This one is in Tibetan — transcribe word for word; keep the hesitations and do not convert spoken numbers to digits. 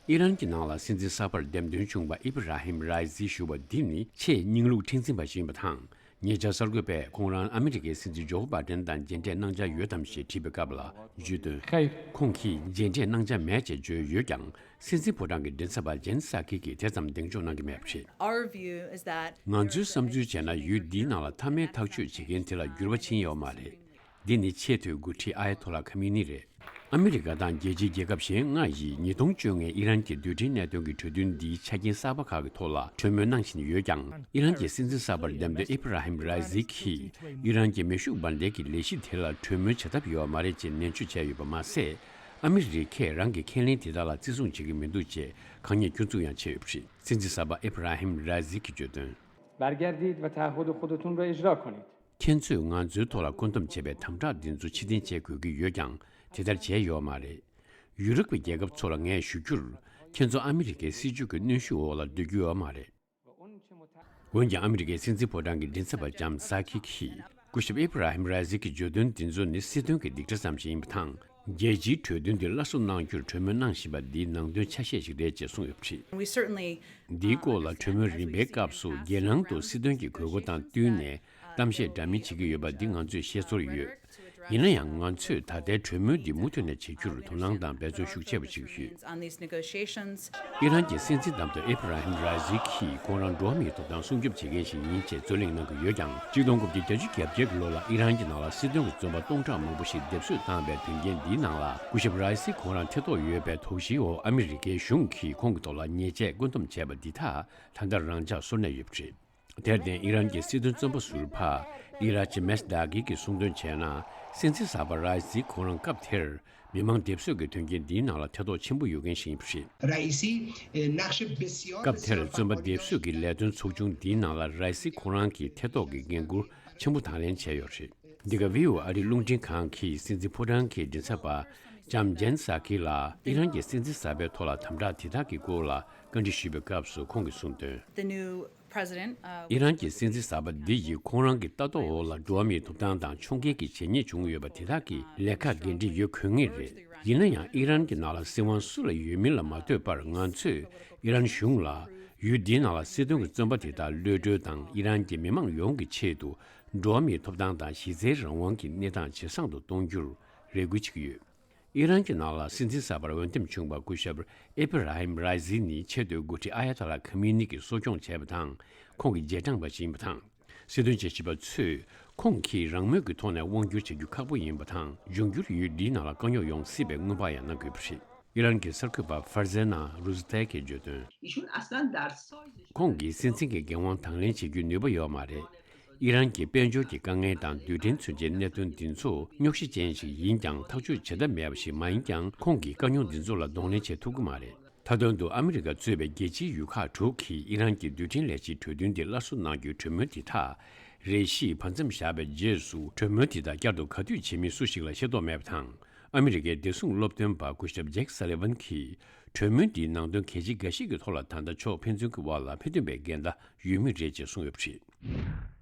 ཨི་རན་གྱི་ནང་ལ་སྲིད་འཛིན་གསར་པར་འདེམས་ཐོན་བྱུང་བ་ཨི་བྷ་ར་ཧིམ་ར་ཨི་སི་ཞུ་བ་འདི་ནི་ཆེས་རྙིང་ལུགས་མཁྲེགས་འཛིན་པ་ཞིག་ཡིན་པ་དང་། ཉེ་ཆར་གསར་འགོད་པས་ཁོང་རང་ཨ་མི་རི་ཀའི་སྲིད་འཛིན་ཇོ་བྷ་ཏན་དང་མཇལ་འཕྲད་གནང་འཆར་ཡོད་དམ་ཞེས་དྲིས་པའི་སྐབས་ལ་བརྗོད་དོན། ཁོང་གིས་མཇལ་འཕྲད་གནང་འཆར་མེད་ཅེས་བརྗོད་ཡོད་ཀྱང་། སྲིད་འཛིན་ཕོ་བྲང་གི་མགྲིན་ཚབ་པ་ཇེན་སཱ་ཁི་གིས་དེ་ཙམ་གདེང་འཇོག་གནང་གི་མེད་པ་རེད། Our view is that ང་ཚོའི་བསམ་ཚུལ་བྱས་ན་ཡུལ་འདིའི་ནང་ལ་མཐའ་མའི་ཐག་གཅོད་བྱེད་མཁན་དེ་ལ་འགྱུར་བ་ཕྱིན་ཡོད་མ་རེད། འདི་ནི་ཆེས་མཐོའི་འགོ་ཁྲིད་ཨ་ཡ་ཐོ་ལ་ཁ་མི་ནི་རེད། ཨ་མི་རི་ཀ་དང་རྒྱལ་སྤྱིའི་རྒྱལ་ཁབ་གཞན་ལྔ་ཡིས་ཉིས་སྟོང་བཅོ་ལྔའི་ཨི་རན་གྱི་རྡུལ་ཕྲན་གནད་དོན་གྱི་གྲོས་མཐུན་འདིའི་ཆ་རྐྱེན་གསར་པ་ཁག་གི་ཐོག་ལ་གྲོས་མོལ་གནང་བཞིན་ཡོད་ཀྱང་། ཨི་རན་གྱི་སྲིད་འཛིན་གསར་པར་འདེམས་ཐོན་ཨི་བྷ་ར་ཧིམ་ར་ཨི་སི་གིས་ཨི་རན་གྱི་མེ་ཤུགས་འབར་མདེལ་གྱི་ལས་གཞི་དེ་ལ་གྲོས་མོལ་བྱ་ཐབས་ཡོད་མ་རེད་ཅེས་ནན་བརྗོད་བྱས་ཡོད་པ་མ་ཟད། ཨ་མི་རི་ཁས་རང་གི་ཁས་ལེན་དེ་དག་ལ་བརྩི་སྲུང་བྱེད་ཀྱི་མི་འདུག་ཅེས་དགག་ཉེས་སྐྱོན་འཛུགས་ཡང་བྱས་ཡོད་པ་རེད། སྲིད་འཛིན་གསར་པ་ཨི་བྷ་ར་ཧིམ་ར་ཨི་སི་གིས་བརྗོད་དོན། برگردید و تعهد خودتون را اجرا کنید. ཁྱེད་ཚོས་ང་ཚོའི་ཐོག་ལ་བཀོད་འདོམས་བྱས་པའི་དམ་དྲག་འདི་ཚོ་ཕྱིར་འཐེན་བྱེད་དགོས་ཀྱི་ཡོད་ཀྱང་དེ་ལྟར་བྱས་ཡོད་མ་རེད། ཡུ་རོབ་ཀྱི་རྒྱལ་ཁབ་ཚོ་ལ་ངས་ཞུ་རྒྱུར། ཁྱེད་ཚོ་ཨ་མི་རི་ཀའི་སྲིད་བྱུས་ཀྱི་གནོན་ཤུགས་འོག་ལ་སྡོད་རྒྱུ་ཡོད་མ་རེད། འོན་ཀྱང་ཨ་མི་རི་ཀའི་སྲིད་འཛིན་ཕོ་བྲང་གི་མགྲིན་ཚབ་པ་ཇམ་སཱ་ཁི་གིས་སྐུ་ཞབས་ཨི་བྷ་ར་ཧིམ་ར་ཟི་གི་བརྗོད་དོན་འདི་ཚོ་ནི་སྲིད་དོན་གྱི་སྡིགས་ར་ཙམ་ཞིག་ཡིན་པ་དང་། རྒྱལ་སྤྱིའི་གྲོས་མཐུན་འདི་སླར་གསོ་གནང་རྒྱུར་གྲོས་མོལ་གནང་བཞིན་པ་འདིའི་ནང་དོན་ཆ་ཤས་ཤིག་རེད་ཅེས་གསུངས་ཡོད་པ་རེད། We certainly འདིའི་སྐོར་ལ་གྲོས་མོལ་རིམ་པའི་སྐབས་སུ་རྒྱལ་ནང་དུ་སྲིད་དོན་གྱི་དགོས་མཁོ་དང་བསྟུན་ནས་གཏམ་བཤད་འདྲ་མིན་བྱེད་ཀྱི་ཡོད་པ་འདི་ང་ཚོས་ཤེས་ཚོར་ཡོད། ཡིན་ན་ཡང་ང་ཚོས་ད་ལྟའི་གྲོས་མོལ་འདི་མུ་མཐུད་ནས་བྱེད་རྒྱུར་དོ་སྣང་དང་འབད་བརྩོན་ཤུགས་ཆེ་བ་བྱེད་ཀྱི་ཡོད། On these negotiations. ཨི་རན་གྱི་སྲིད་འཛིན་བདམས་ཐོན་ཨི་བྷ་ར་ཧིམ་ར་ཟི་གིས་ཁོང་རང་འགྲོ་བ་མིའི་ཐོབ་ཐང་སྲུང་སྐྱོབ་བྱེད་མཁན་ཞིག་ཡིན་ཅེས་རྩོད་གླེང་གནང་གི་ཡོད་ཀྱང་། གཅིག་སྟོང་དགུ་བརྒྱ་བརྒྱད་ཅུ་གྱ་བརྒྱད་ལོ་ལ་ཨི་རན་གྱི་ནང་ལ་སྲིད་དོན་གྱི་བཙོན་པ་སྟོང་ཕྲག་མང་པོ་ཞིག་སྡེབ་གསོད་བཏང་བའི་དོན་རྐྱེན་འདིའི་ནང་ལ་སྐུ་ཞབས་ར་ཟི་ཁོང་རང་ཐེ་གཏོགས་ཡོད་པའི་དོགས་གཞིའི་འོག་ཨ་མི་རི་ཀའི་གཞུང་གིས་ཁོང་གི་ཐོག་ལ་ཉེས་ཆད་བཀོད་འདོམས་བྱས་པ་འདི་དག་ད་ལྟ་རང་འཇགས་སོར་གནས་ཡོད་པ་རེད། དེར་བརྟེན་ཨི་རན་གྱི་སྲིད་དོན་བཙོན་པ་ཟུར་པ་ཨི་ར་ཅི་མེས་དཱ་གི་གིས་གསུངས་དོན་བྱས་ན། སྲིད་འཛིན་གསར་པ་ར་ཟི་ཁོང་རང་སྐབས་དེར་མི་མང་སྡེབ་གསོད་ཀྱི་དོན་རྐྱེན་འདིའི་ནང་ལ་ཐེ་གཏོགས་ཆེན་པོ་ཡོད་མཁན་ཞིག་ཡིན་པ་རེད། رئیسی، اه، نقش بسیار، སྐབས་དེར་བཙོན་པ་སྡེབ་གསོད་ཀྱི་ལས་དོན་ཚོགས་ཆུང་འདིའི་ནང་ལ་ར་ཟི་ཁོང་རང་གིས་ཐེ་གཏོགས་ཀྱི་འགན་འཁུར་ཆེན་པོ་དང་ལེན་བྱས་ཡོད་རེད། འདི་ག་བྷི་ཨོ་ཨེ་ཨ་རིའི་རླུང་འཕྲིན་ཁང་གིས་སྲིད་འཛིན་ཕོ་བྲང་གི་མགྲིན་ཚབ་པ་ལྕམ་ཇན་སཱ་ཁི་ལ་ཨི་རན་གྱི་སྲིད་འཛིན་གསར་པའི་ཐོག་ལ་དམ་དྲག་དེ་དག་གི་སྐོར་ལ་བཀའ་འདྲི་ཞུས་པའི་སྐབས་སུ་ཁོང་གིས་གསུངས་དོན། The new president, uh, ཨི་རན་གྱི་སྲིད་འཛིན་གསར་པ་འདི་ཡིས་ཁོང་རང་གི་ལྟ་རྟོག་འོག་ལ་འགྲོ་བ་མིའི་ཐོབ་ཐང་དང་ཕྱོགས་འགལ་གྱི་བྱས་ཉེས་བྱུང་ཡོད་པ་དེ་དག་གི་ལས་ཀར་འགན་འཁྲི་ཡོད་དགོས་ངེས་རེད། ཡིན་ན་ཡང་ཨི་རན་གྱི་ནང་ལ་སྲིད་དབང་སུ་ལ་ཡོད་མིན་ལ་མ་ལྟོས་པར་ང་ཚོས་ཨི་རན་གཞུང་ལ་ཡུལ་འདིའི་ནང་ལ་སྲིད་དོན་གྱི་བཙོན་པ་དེ་དག་གློད་གྲོལ་དང་ཨི་རན་གྱི་མི་མང་ཡོངས་ཀྱི་ཆེད་དུ་འགྲོ་བ་མིའི་ཐོབ་ཐང་དང་གཞི་རྩའི་རང་དབང་གི་གནས་སྟངས་ཇེ་བཟང་དུ་གཏོང་རྒྱུར་རེ་སྐུལ་བྱེད་ཀྱི་ཡོད། ཨི་རན་གྱི་ནང་ལ་སྲིད་འཛིན་གསར་པར་འོས་འདེམས་བྱུང་བ་སྐུ་ཞབས་ཨི་བྷ་ར་ཧིམ་ར་ཟི་ནི་ཆེས་མཐོའི་འགོ་ཁྲིད་ཨ་ཡ་ཐ་ལ་ཁ་མི་ནི་གིས་གསོ་སྐྱོང་བྱས་པ་དང་ཁོང་གི་རྗེས་འབྲང་པ་ཞིག་ཡིན་པ་དང་། སྲིད་དོན་དཔྱད་ཞིབ་པ་ཚོས་ཁོང་གིས་རང་མོས་ཀྱི་ཐོག་ནས་དབང་སྒྱུར་བྱ་རྒྱུ་ཁག་པོ་ཡིན་པ་དང་། འབྱུང་འགྱུར་ཡུལ་འདིའི་ནང་ལ་དཀའ་རྙོག་ཡོང་སྲིད་པའི་སྔོན་དཔག་ཡང་གནང་དགོས་པ་རེད། ཨི་རན་གྱི་གསར་འགོད་པ་ཧྥར་ཛེ་ན་རུ་ཛི་ཐེ་གིས་བརྗོད་དོན། ایشون اصلاً در سایز ཁོང་གིས་སྲིད་འཛིན་གྱི་འགན་དབང་དང་ལེན་བྱེད་རྒྱུའི་ནུས་པ་ཡོད་མ་རེད། ཨི་རན་གྱི་དཔལ་འབྱོར་གྱི་དཀའ་ངལ་དང་རྡུལ་ཕྲན་མཚོན་ཆའི་གནད་དོན་འདི་ཚོ་རྙོག་གཞི་ཅན་ཞིག་ཡིན་ཀྱང་ཐག་གཅོད་བྱེད་ཐབས་མེད་པ་ཞིག་མ་ཡིན་ཀྱང་ཁོང་གིས་དཀའ་རྙོག་འདི་ཚོ་ལ་གདོང་ལེན་བྱེད་ཐུབ་ཀྱི་མ་རེད། མཐའ་དོན་དུ་ཨ་མི་རི་ཀ་གཙོས་པའི་རྒྱལ་སྤྱིའི་ཡུལ་ཁག་དྲུག་གིས་ཨི་རན་གྱི་རྡུལ་ཕྲན་ལས་གཞིའི་གྲོས་མཐུན་འདི་སླར་གསོ་གནང་རྒྱུའི་གྲོས་མོལ་དེ་དག་རེ་ཞིག་བར་མཚམས་བཞག་པའི་རྗེས་སུ་གྲོས་མོལ་དེ་དག་བསྐྱར་དུ་ག་དུས་བྱེད་མིན་སུ་ཞིག་ལ་ཤེས་རྟོགས་མེད་པ་དང་། ཨ་མི་རི་ཀའི་བདེ་སྲུང་སློབ་སྟོན་པ་སྐུ་ཞབས་ཇེག་སཱ་ལི་ཝན་གྱིས་གྲོས་མོལ་འདིའི་ནང་དོན་གལ་ཆེ་འགའ་ཞིག་གི་ཐོག་ལ་ད་ལྟ་ཕྱོགས་ཕན་ཚུན་གྱི་དབར་ལ་ཕན་ཐོགས་པའི་འགལ་ཟླ་ཡོད་མུས་རེད་ཅེས་གསུངས་ཡོད་པ་རེད།